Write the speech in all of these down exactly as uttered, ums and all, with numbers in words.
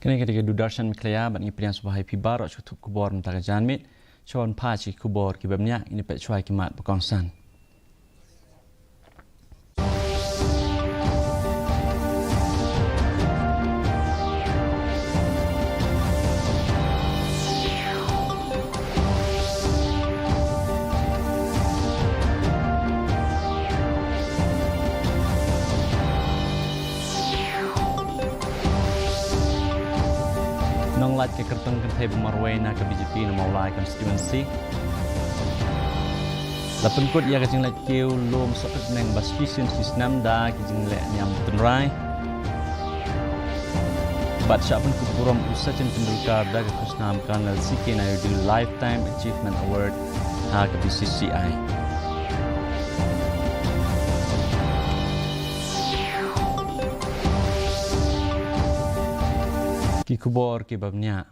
Kane ka dei ka Doordarshan Meghalaya, bad ngi pdiang sngewbha ïa phi baroh sha ka khubor mynta ka janmiet. Shuwa ban phai sha ki khubor kiba bniah, ngin ïa peit shuwa ki mat ba kongsan. Nonglait ka kyrtong kynthei ba marwei na ka B J P na Mawlai constituency. La pynkut ïa ka jingleit kiew lum sohpetbneng ba shisien shisnem da ki jingleh niam tynrai. Bad shah pynkut burom u Sachin Tendulkar da ka khusnam ka Colonel C K Naidu Lifetime Achievement Award ha ka B C C I. Ki khubor kiba bniah.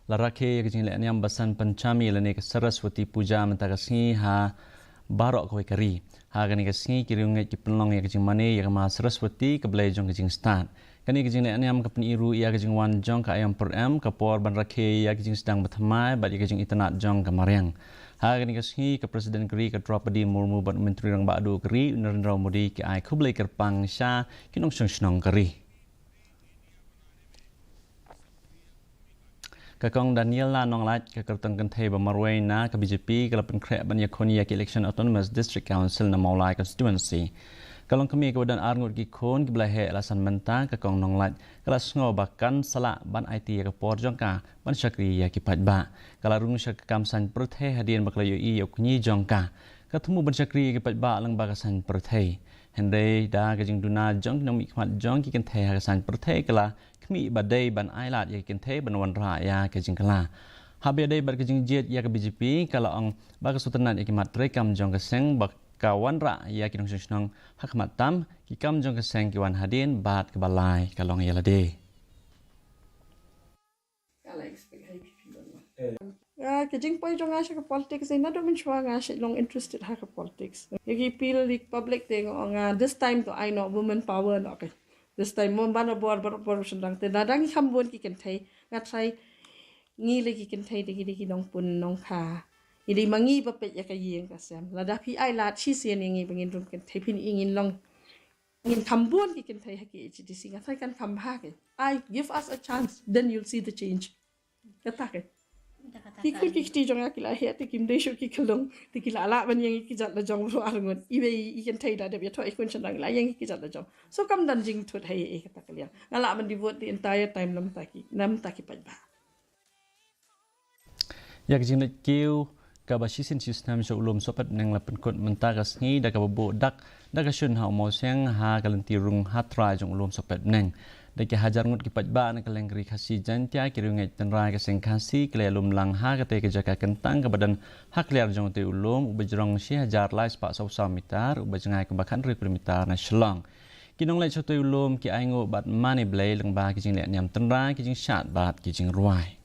La rakhe ïa ka jingleh niam Basant Panchami lane ka Saraswati Puja mynta ka sngi ha baroh kawei ka ri. Ha kane ka sngi ki riewngeit ki pynlong ïa ka jingmane ïa ka Ma Saraswati, ka blei jong ka jingstad. Kane ka jingleh niam ka pyni ruh ïa ka jingwan jong ka aïom pyrem, ka por ban rakhe ïa ka jingsdang bathymmai bad ïa ka jingitynnad jong ka mariang. Ha kane ka sngi ka President ka ri ka Droupadi Murmu bad u Myntri Rangbah Duh ka ri u Narendra Modi ki ai khublei kyrpang sha ki nongshong shnong ka ri. Ka Kong Daniela Nonglait, ka kyrtong kynthei ba marwei na ka B J P, ka la pynkhreh ban ïakhun ïa ka election Autonomous District Council na Mawlai constituency. Ka long kmie kaba don ar ngut ki khun kiba la heh la san bynta, ka Kong Nonglait ka la sngew ba kan sa lah ban aiti ïa ka por jong ka ban shakri ïa ki paidbah. Ka la rung sha ka kam saiñ pyrthei hadien ba ka la ïohi ïa u kñi jong ka. Ka thmu ban shakri ïa ki paidbah lyngba ka saiñ pyrthei. Hynrei da ka jingduna jong ki nongmihkhmat jong ki kynthei ha ka saiñ pyrthei, ka la khmih ba dei ban ailad ïa ki kynthei ban wanrah ïa ka jingkylla. Haba ïadei bad ka jingjied ïa ka B J P, ka la ong ba ka sngewtynnad ïa ki mat treikam jong ka seng ba ka wanrah ïa ki nongshong shnong ha khmat tam, ki kam jong ka seng ki wan hadien bad kaba lai ka long ïa lade. Ah, ka jingpoi jong nga sha ka politics, eh, naduh mynshuwa nga shu long interested ha ka politics. Ïa ki appeal ïa ki public te nga ong, ah, this time to ai noh women power noh, okay. This time mo ban bor bor bor shynrang te, lada ngi kham bun ki kynthei, nga tharai ngi lei ki kynthei te ngi dei ki nongpun nongkha. Ngi dei ma ngi ba peit ïa ka ïing ka sem. Lada phi ailad shisien ïa ngi ba ngin rung kynthei, phin ïa ngin long ngin kham bun ki kynthei ha ki H D C, nga tharai kan kham bha ki. Ai, give us a chance, then you'll see the change. Kata ki. Ki khun ki kti jong nga ki la heh te kim dei shuh ki khyllung, te ki la lah ban ïeng ki jait la jong ruh ar ngut. Iwei i kynthei da dep ïathoh i khun shynrang la ïeng ki jait la jong. So kam don jingthut ha ei ei kata ka liang. Nga lah ban devote the entire time na bynta ki, na bynta ki paidbah. Ïa ka jingleit kiew kaba shisien shisnem sha u lum sohpetbneng la pynkut mynta ka sngi da kaba buh dak da ka shun ha u mawsiang ha ka lynti rung hatrai jong u lum sohpetbneng. Da ki hajar ngut ki paidbah na kylleng ka ri Khasi Jaiñtia, ki riewngeit tynrai ka seng Khasi ki la ïalum lang ha katei ka jaka kyntang kaba don ha kliar jong utei u lum uba jrong shi hajar lai spah saw saw mitar, uba jngai kumba khathynriew kilometer na Shillong. Ki nongleit sha utei u lum ki ainguh bad mane Blei lyngba ki jingleh niam tynrai, ki jingshad bad ki jingrwai.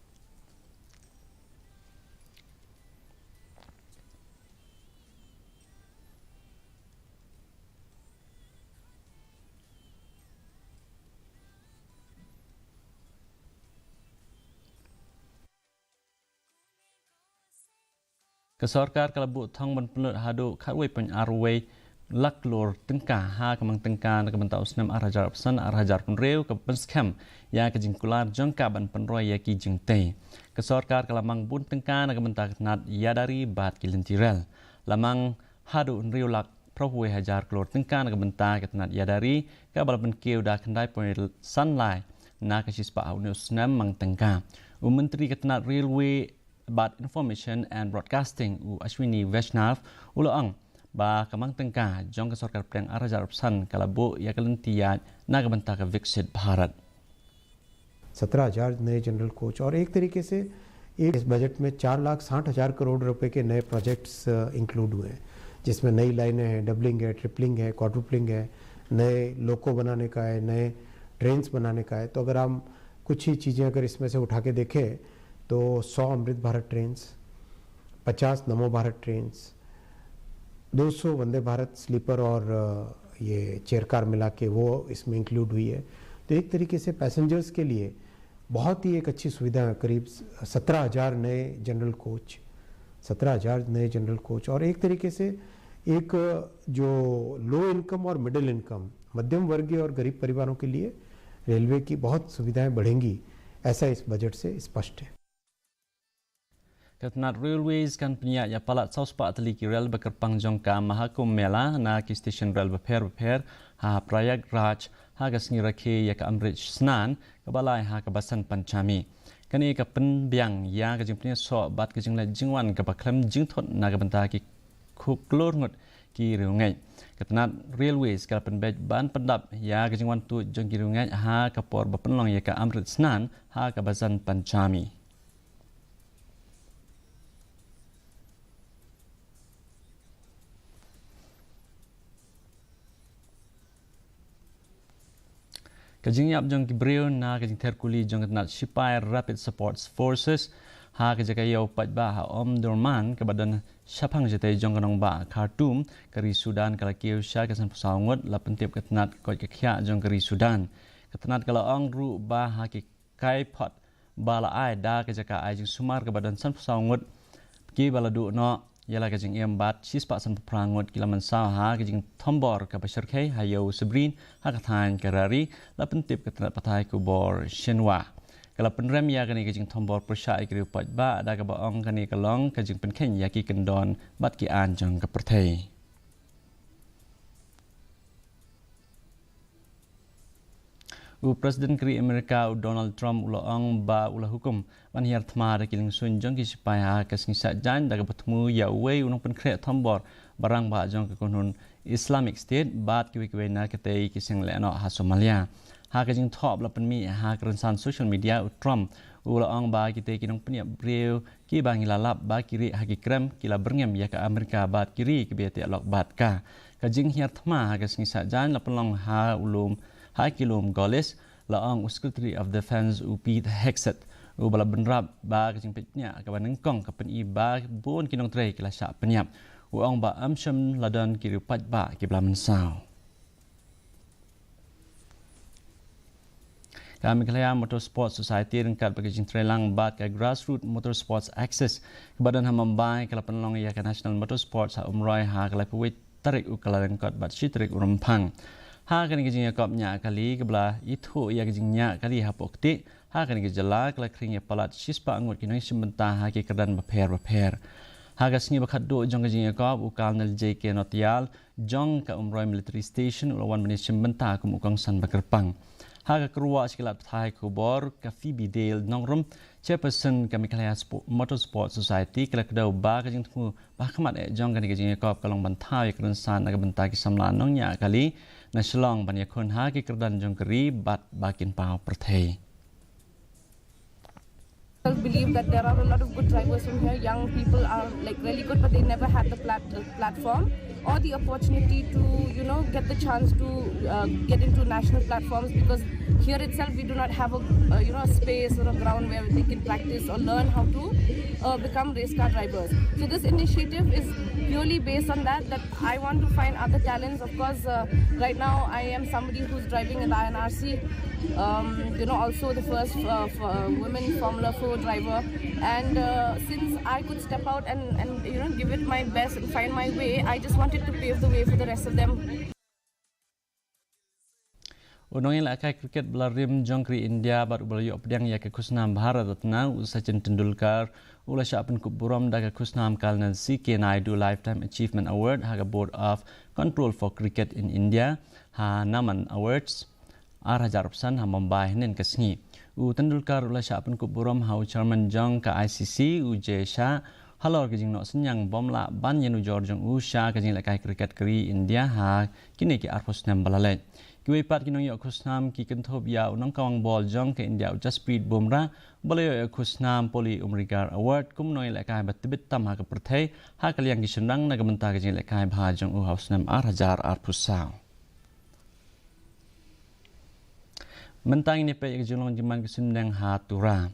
Ka sorkar ka la buh thong ban pynlut haduh khatwei point arwei lak klur tyngka ha ka mang tyngka na ka bynta u snem ar hajar arphew san ar hajar arphew hynriew, ka pynskhem ïa ka jingkular jong ka ban pynroi ïa ki jingtei. Ka sorkar ka la mang bun tyngka na ka bynta ka tnat ïada ri bad ki lynti rel. La mang haduh hynriew lak phraphew wei hajar klur tyngka na ka bynta ka tnat ïada ri, kaba la pynkiew da khyndai point san lai na ka shispah ha une u snem mang tyngka. U Myntri ka tnat Railway bad Information and Broadcasting, u Ashwini Vaishnaw, u la ong ba ka mang tyngka jong ka sorkar pdeng ar hajar arphew san ka la buh ïa ka lynti ïaid na ka bynta ka Viksit Bharat. सत्रह हज़ार नए जनरल कोच और एक तरीके से एक, इस बजट में चार लाख साठ हज़ार करोड़ रुपए के नए प्रोजेक्ट्स, अ, इंक्लूड हुए हैं, जिसमें नई लाइनें हैं, डबलिंग है, ट्रिपलिंग है, क्वाड्रुपलिंग है, नए लोको बनाने का है, नए ट्रेन्स बनाने का है। तो अगर हम कुछ ही चीज़ें अगर इसमें से उठा के देखें तो सौ अमृत भारत ट्रेन्स, पचास नमो भारत ट्रेन्स, दो सौ वंदे भारत स्लीपर और, अ, ये चेयर कार मिला के वो इसमें इंक्लूड हुई है। तो एक तरीके से पैसेंजर्स के लिए बहुत ही एक अच्छी सुविधा है। करीब सत्रह हज़ार नए जनरल कोच, सत्रह हज़ार नए जनरल कोच, और एक तरीके से एक जो लो इनकम और मिडिल इनकम, मध्यम वर्गीय और गरीब परिवारों के लिए रेलवे की बहुत सुविधाएं बढ़ेंगी, ऐसा इस बजट से स्पष्ट है। Ka tnat Railways kan pynïaid ïa palat saw spah tylli ki rel ba kyrpang jong ka Mahakumbh Mela na ki station rel bapher bapher ha Prayagraj ha ka sngi rakhe ïa ka Amrit Snan kaba lai ha ka Basant Panchami. Kane ka pynbiang ïa ka jingpynïasoh bad ka jingleit jingwan kaba khlem jingthut na ka bynta ki khublei ngut ki riewngeit. Ka tnat Railways ka la pynbeit ban pyndap ïa ka jingwan tuid jong ki riewngeit ha ka por ba pynlong ïa ka Amrit Snan ha ka Basant Panchami. Ka jingïap jong ki briew na ka jingther kuli jong ka tnat sipai Rapid Support Forces ha ka jaka ïew paidbah ha Omdurman kaba don shaphang shatei jong ka nongbah Khartoum ka ri Sudan ka la kiew sha ka sanphew saw ngut, la pyntip ka tnat koit ka khiah jong ka ri Sudan. Ka tnat ka la ong ruh ba ha ki kaiphod ba la ai da ka jaka ai jingsumar kaba don sanphew saw ngut kiba la duh noh ïa la ka jingim bad shispah sanphew phra ngut ki la mynsaw ha ka jingthombor kaba shyrkhei ha Ïew Sabrin ha ka thaiñ Karari, la pyntip ka tnat pathai khubor Shinhua. Ka la pynrem ïa kane ka jingthombor pyrshah ïa ki riew paidbah da kaba ong kane ka long ka jingpynkheiñ ïa ki kyndon bad ki aiñ jong ka pyrthei. U President ka ri Amerika u Donald Trump u la ong ba u la hukum ban hiar thma da ki lingsuiñ jong ki sipai ha ka sngi Saitjaiñ da kaba thmu ïa uwei u nongpynkhreh thombor ba rangbah jong ka kynhun Islamic State bad kiwei kiwei na katei ki seng lehnoh ha Somalia. Ha ka jingthoh ba la pynmih ha ka rynsan social media, u Trump u la ong ba kitei ki nongpynïap briew kiba ngi la lap ba ki rieh ha ki krem ki la byrngem ïa ka Amerika bad ki ri kiba ïateh lok bad ka. Ka jinghiar thma ha ka sngi Saitjaiñ la pynlong ha u lum, ha ki lum Golis, la ong u Secretary of Defense u Pete Hegseth, uba la bynrap ba ka jingpeit bniah kaba nyngkong ka pyni ba bun ki nongtrei ki la shah pynïap. U ong ba ym shym la don ki riew paidbah kiba la mynsaw. Ka Meghalaya Motorsport Society ryngkat bad ka jingtreilang bad ka Grassroots Motorsports Axis kaba don ha Mumbai ka la pynlong ïa ka National Motorsports ha Umroi ha ka laiphew wei tarik u Kyllalyngkot bad shi tarik u Rymphang. Ha kane ka jingïakop ñiah kali kaba la ithuh ïa ka jingñiah kali hapoh ktieh ha kane ka jylla ka la khring ïa palat shispah ngut ki nongïashim bynta ha ki kyrdan bapher bapher. Ha ka sngi ba khatduh jong ka jingïakop, u Colonel J K Nautiyal jong ka Umroi Military Station u la wan ban ïashim bynta kum u kongsan ba kyrpang. Ha ka kyrwoh sha ki lad pathai khubor ka Phoebe Dale Nongrum, Chairperson ka Meghalaya Spo-, Motorsport Society, ka la kdew ba ka jingthmu ba ha khmat eh jong kane ka jingïakop ka long ban thaw ïa ka rynsan na ka bynta ki samla nongñiah kali na Shillong ban ïakhun ha ki kyrdan jong ka ri bad ba kin paw pyrthei. I believe that there are a lot of good drivers from here. Young people are, like, really good, but they never had the plat-, the platform or the opportunity to, you know, get the chance to, uh, get into national platforms, because here itself we do not have a, uh, you know, a space or a ground where they can practice or learn how to, uh, become race car drivers. So this initiative is purely based on that, that I want to find other talents. Of course, uh, right now I am somebody who's driving in the I N R C, um, you know, also the first, uh, f-, uh, women Formula Four driver. And, uh, since I could step out and, and, you know, give it my best and find my way, I just wanted to pave the way for the rest of them. U nongïalehkai cricket ba la rim jong ka ri India bad uba la ïoh pdiang ïa ka khusnam Bharat Ratna, u Sachin Tendulkar, u la shah pynkup burom da ka khusnam Colonel C K Naidu Lifetime Achievement Award ha ka Board of Control for Cricket in India ha Naman Awards ar hajar arphew san ha Mumbai hynnin ka sngi. U Tendulkar u la shah pynkup burom ha u Chairman jong ka I C C, u Jay Shah, halor ka jingnoh synñiang bym lah ban ïanujor jong u sha ka jingïalehkai cricket ka ri India ha kine ki arphew snem ba la leit. Kiwei pat ki nongïoh khusnam ki kynthup ïa u nongkawang bol jong ka India u Jasprit Bumrah, ba la ïoh ïa ka khusnam Polly Umrigar Award kum u nongïalehkai ba tbit tam ha ka pyrthei ha ka liang ki shynrang na ka bynta ka jingïalehkai bha jong u ha u snem ar hajar arphew saw. Mynta ngin ïa peit ïa ka jinglong jingman ka suiñbneng ha Tura.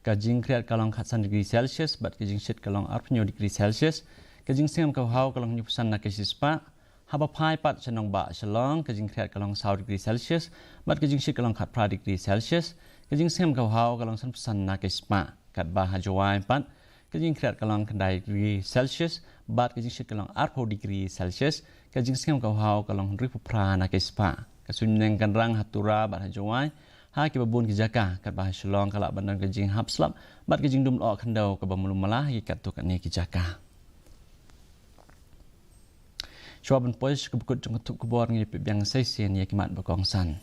Ka jingkhriat ka long khatsan degree Celsius bad ka jingshit ka long arphew hynñiew degree Celsius. Ka jingsngem kawhaw ka long hynñiewphew san na ka shispah. Haba phai pat sha nongbah Shillong, ka jingkhriat ka long saw degree Celsius bad ka jingshit ka long khatphra degree Celsius. Ka jingsngem ka u haw ka long san phew san na ka spah. Katba ha Jowai pat, ka jingkhriat ka long khyndai degree Celsius, bad ka jingshit ka long arphew degree Celsius, ka jingsngem ka u haw ka long hynriewphew phra na ka spah. Ka suiñbneng kan rang ha Tura bad ha Jowai, ha kiba bun ki jaka, katba ha Shillong ka lah ban don ka jinghap slap, bad ka jingdum lyoh khyndew kaba malu mala ha ki katto katne ki jaka. Shuwa ban poi sha kaba kut jong ka thup khubor, ngin ïa peit biang sa shisien ïa ki mat ba kongsan.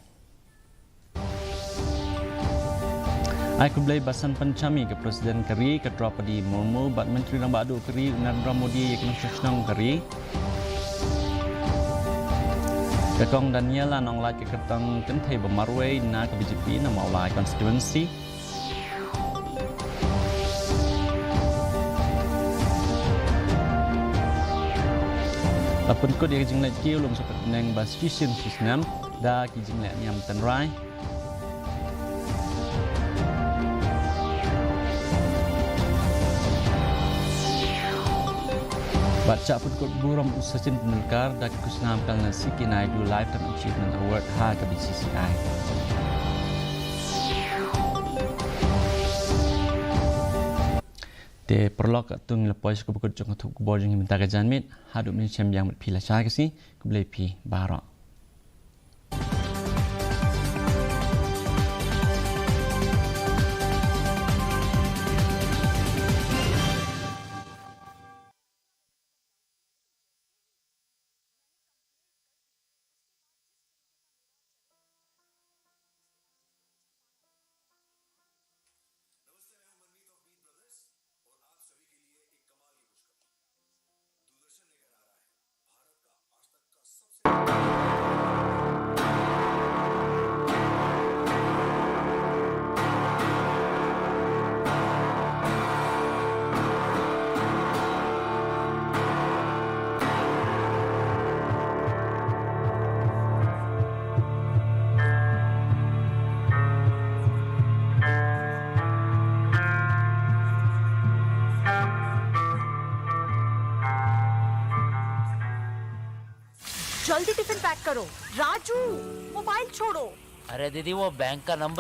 Ai khublei Basant Panchami ka President ka ri ka Droupadi Murmu bad Myntri Rangbah Duh ka ri u Narendra Modi ïa ki nongshong shnong ka ri. Ka Kong Daniela Nonglait ka kyrtong kynthei ba marwei na ka B J P na Mawlai constituency. La pynkut ïa ka jingleit kiew lum shaphang bneng ba shisien shisnem da ki jingleh niam tynrai. Bad shah pynkut burom u Sachin Tendulkar da ki khusnam kal na C K Naidu Lifetime Achievement Award ha ka B C C I. Te paralok, katto ngi la poi sha kaba kut jong ka thup khubor jong ngi mynta ka janmiet. Haduh mynta shem biang bad phi lashai ka sngi, khublei phi baroh. जल्दी टिफिन पैक करो। राजू, मोबाइल छोड़ो। अरे दीदी, वो बैंक का नंबर